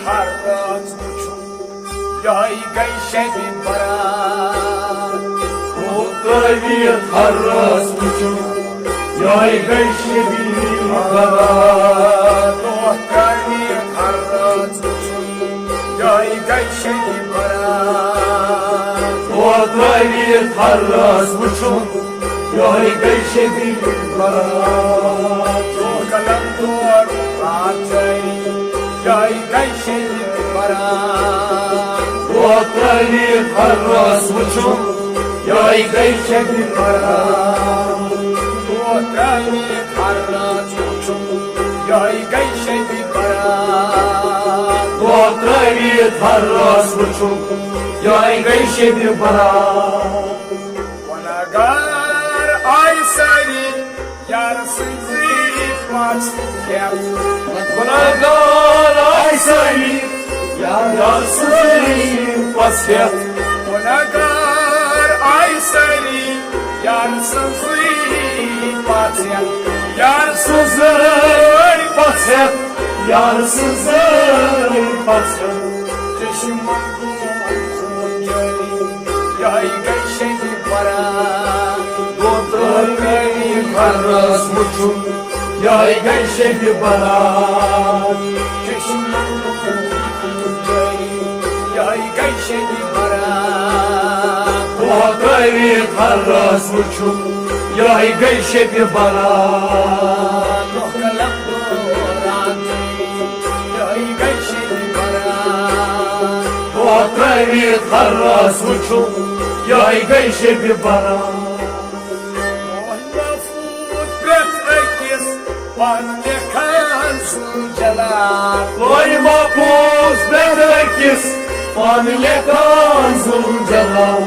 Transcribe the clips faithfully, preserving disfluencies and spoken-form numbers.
ہر رٲژ وٕچھُن، یِہوٚے گٔے شبِ برات۔ دۄہ ترٲوِتھ ہر رٲژ وٕچھُن، یِہوٚے گٔے شبِ برات۔ دۄہ ترٲوِتھ ہر رٲژ وٕچھُن، یِہوٚے گٔے شبِ برات۔ دۄہ ترٲوِتھ ہر رٲژ وٕچھُن، یِہوٚے گٔے شبِ برات۔ دۄہ قلم دور رات جٲری، یِہوٚے گٔے شبِ برات۔ دۄہ ترٲوِتھ ہر رٲژ وٕچھُن، یِہوٚے گٔے شبِ برات۔ دۄہ ترٲوِتھ ہر رٲژ وٕچھُن، یِہوٚے گٔے شبِ برات۔ دۄہ ترٲوِتھ ہر رٲژ وٕچھُن، یِہوٚے گٔے شبِ برات۔ گُنہگار آے سٲری یار سٕنٛزٕے پژھ ہٮ۪تھ۔ گُنہگار آے سٲری یار سٕنٛزٕے پژھ ہٮ۪تھ۔ گُنہگار آے سٲری یار سٕنٛزٕے پژھ ہٮ۪تھ۔ یار سٕنٛزٕے پژھ ہٮ۪تھ۔ یار سٕنٛزٕے پژھ ہٮ۪تھ۔ چشمن گوٚو خوٗن جٲری، یِہوٚے گٔے شبِ برات۔ دۄہ ترٲوِتھ ہر رٲژ وٕچھُن، یِہوٚے گٔے شبِ برات۔ چشمن گوٚو خوٗن جٲری، یِہوٚے گٔے شبِ برات۔ دۄہ ترٲوِتھ ہر رٲژ وٕچھُن، یِہوٚے گٔے شبِ برات۔ دۄہ قلم دور رات جٲری، یِہوٚے گٔے شبِ برات۔ دۄہ ترٲوِتھ ہر رٲژ وٕچھُن، یِہوٚے گٔے شبِ برات۔ لوح محفوظ پرٛٮ۪تھ أکِس پانہٕ لیکھان ظُلجلال۔ لوح محفوظ پرٛٮ۪تھ أکِس پانہٕ لیکھان ظُلجلال۔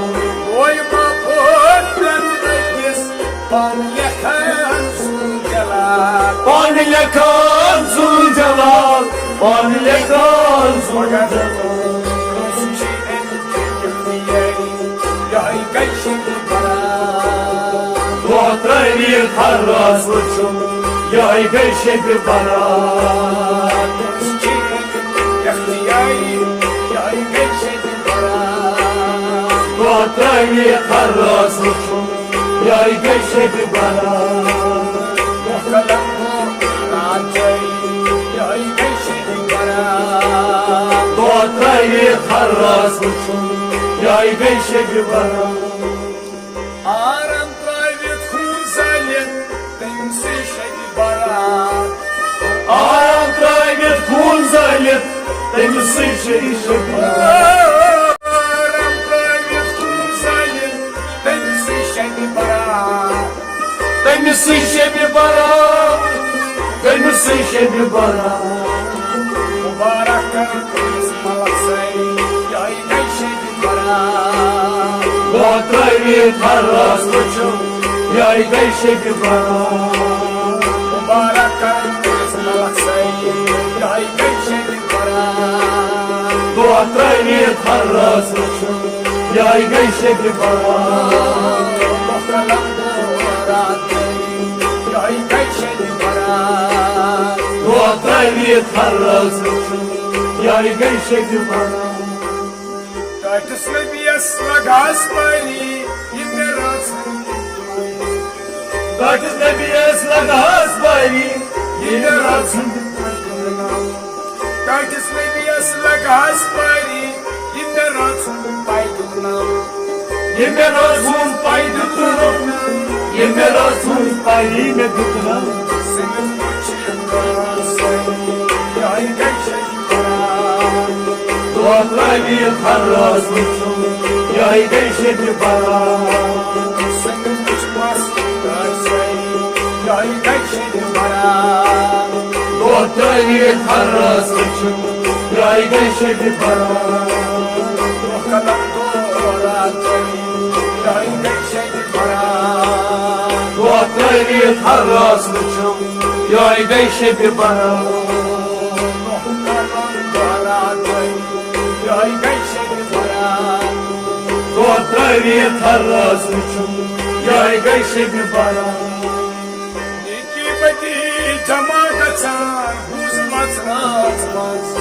لوح محفوظ پرٛٮ۪تھ أکِس پانہٕ لیکھان ظُلجلال۔ پانہٕ لیکھان ظُلجلال۔ پانہٕ لیکھان ظُلجلال۔ کٲنٛسہِ چھِ اَمِچ اختیٲری، یِہوٚے گٔے شبِ برات۔ دۄہ ترٲوِتھ ہر رٲژ وٕچھُن، یِہوٚے گٔے شبِ برات۔ کٲنٛسہِ چھِ اَمِچ اختیٲری، یِہوٚے گٔے شبِ برات۔ دۄہ ترٲوِتھ ہر رٲژ وٕچھُن، یِہوٚے گٔے شبِ برات۔ دۄہ قلم گوٚو رات جٲری، یِہوٚے گٔے شبِ برات۔ دۄہ ترٲوِتھ ہر رٲژ وٕچھُن، یِہوٚے گٔے شبِ برات۔ آرام ترٲوِتھ خوٗن زٲلِتھ، تٔمۍ سٕے شبِ برات۔ آرام ترٲوِتھ خوٗن زٲلِتھ، تٔمۍ سٕے شبِ برات۔ آرام ترٲوِتھ خوٗن زٲلِتھ، تٔمۍ سٕے شبِ برات۔ تٔمۍ سٕے شبِ برات۔ تٔمۍ سٕے شبِ برات۔ مُبارک کرن تٔمِس ملک سٲری، یِہوٚے گٔے شبِ برات۔ دۄہ ترٲوِتھ ہر رٲژ وٕچھُن، یِہوٚے گٔے شبِ برات۔ مُبارک کرن تٔمِس ملک سٲری، یِہوٚے گٔے شبِ برات۔ دۄہ ترٲوِتھ ہر رٲژ وٕچھُن، یِہوٚے گٔے شبِ برات۔ دۄہ قلم دور رات جٲری، یِہوٚے گٔے شبِ برات۔ دۄہ ترٲوِتھ ہر رٲژ وٕچھُن، یِہوٚے گٔے شبِ برات۔ ٹٲٹھِس نبیَس لگہَس پٲری، یہِ مےٚ رٲژ ہُنٛد۔ ٹٲٹھِس نبیَس لگہَس پٲری، یہِ مےٚ رٲژ ہُنٛد۔ ٹٲٹھِس نبیَس لگہَس پٲری، یہِ مےٚ رٲژ ہُنٛد پَے دیُتنَم۔ یہِ مےٚ رٲژ ہُنٛد پَے دیُتنَم۔ یہِ مےٚ رٲژ ہُنٛد پَے مےٚ دیُتنَم۔ سٔمِتھ وٕچھِتھ رٲژ سٲری، یِہوٚے گٔے شبِ برات۔ دۄہ ترٲوِتھ ہر رٲژ وٕچھُن، یِہوٚے گٔے شبِ برات۔ سٔمِتھ وٕچھ مَس رٲژ سٲری، یِہوٚے گٔے شبِ برات۔ دۄہ ترٲوِتھ ہر رٲژ وٕچھُن، یِہوٚے گٔے شبِ برات۔ دۄہ قلم دور رات جٲری، یِہوٚے گٔے شبِ برات۔ دۄہ ترٲوِتھ ہر رٲژ وٕچھُن، یِہوٚے گٔے شبِ برات۔ دۄہ قلم دور رات جٲری، یِہوٚے گٔے شبِ برات۔ دۄہ ترٲوِتھ ہر رٲژ وٕچھُن، یِہوٚے گٔے شبِ برات۔ نیکی بدی جمع گژھان، ہُنٛز مژھ رٲژ منٛز۔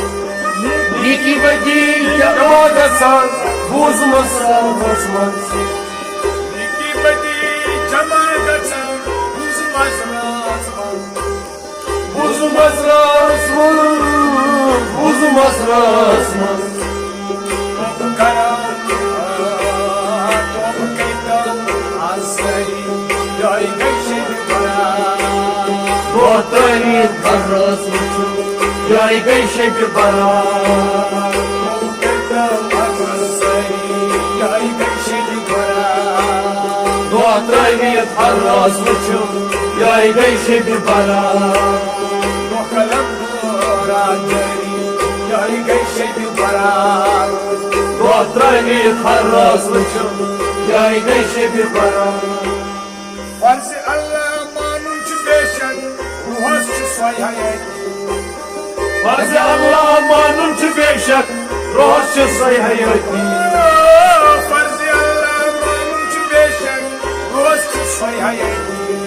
بدی جمع گژھان بوٗزمَس رازَس منٛز۔ نِکی بدی جمع گژھان بوٗزمَس رازَس منٛز۔ بوٗزمَس رازَس منٛز، بوٗزمَس رازَس منٛز۔ توبہٕ کران، توبہٕ کٔرۍتو آز سٲری، یہے گٔے شبِ برات۔ دۄہ تٲریٖخ ہر رٲژ وٕچھِو، یہے گٔے شبِ برات۔ توبہٕ کٔرۍتو آز سٲری، یہے گٔے شبِ برات۔ دۄہ تٲریٖخ ہر رٲژ وٕچھِو، یہے گٔے شبِ برات۔ دۄہ قلم رات جٲری، یہے گٔے شبِ برات۔ دۄہ تٲریٖخ ہر رٲژ وٕچھِو، یہے گٔے شبِ برات۔ فرضِ اللہ مانُن چھُ بے شک، روحس چھُ سۄے حیٲتی۔ فرضِ اللہ مانُن چھُ بے شک، روحس چھِ سۄے حیٲتی۔ فرضِ اللہ مانُن چھُ بے شک، روحس چھِ سۄے حیٲتی۔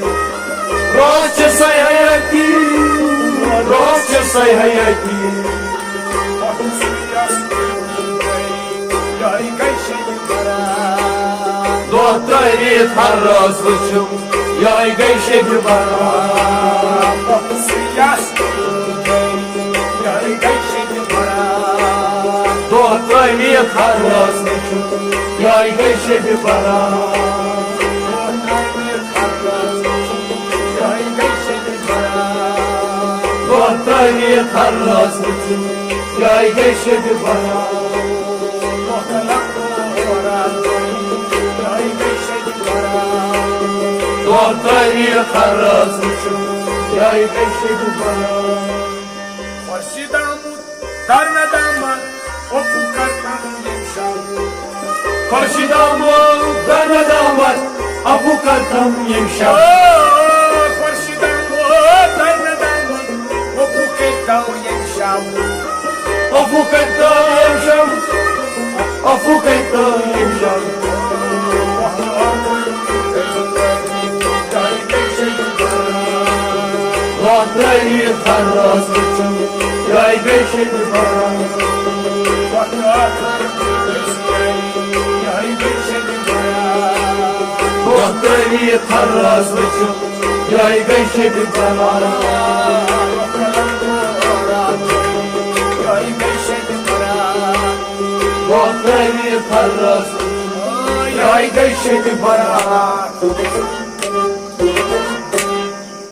روحس چھِ سۄے حیٲتی، روحس چھِ سۄے حیٲتی۔ دۄہ تٲریٖخ ہر رٲژ وٕچھِو، یہے گٔے شبِ برات۔ دۄہ تٲریٖخ ہر رٲژ وٕچھِو، یہے گٔے شبِ برات۔ دۄہ تٲریٖخ ہر رٲژ وٕچھِو، یہے گٔے شبِ برات۔ دۄہ تٲریٖخ ہر رٲژ وٕچھِو، یہے گٔے شبِ برات۔ خورشید آمُت در ندامت، عفو کرتم یمشب۔ خورشید آمُت در ندامت، عفو کرتم یمشب۔ خورشید آمُت در ندامت، عفو کرتم یمشب۔ عفو کرتم یمشب، عفو کرتم یمشب۔ واتنٲوِتھ ہر رٲژ وٕچھِو، یہے گٔے شبِ برات۔ واتنٲوِتھ ہر رٲژ وٕچھِو، یہے گٔے شبِ برات۔ واتنٲوِتھ ہر رٲژ وٕچھِو، یہے گٔے شبِ برات۔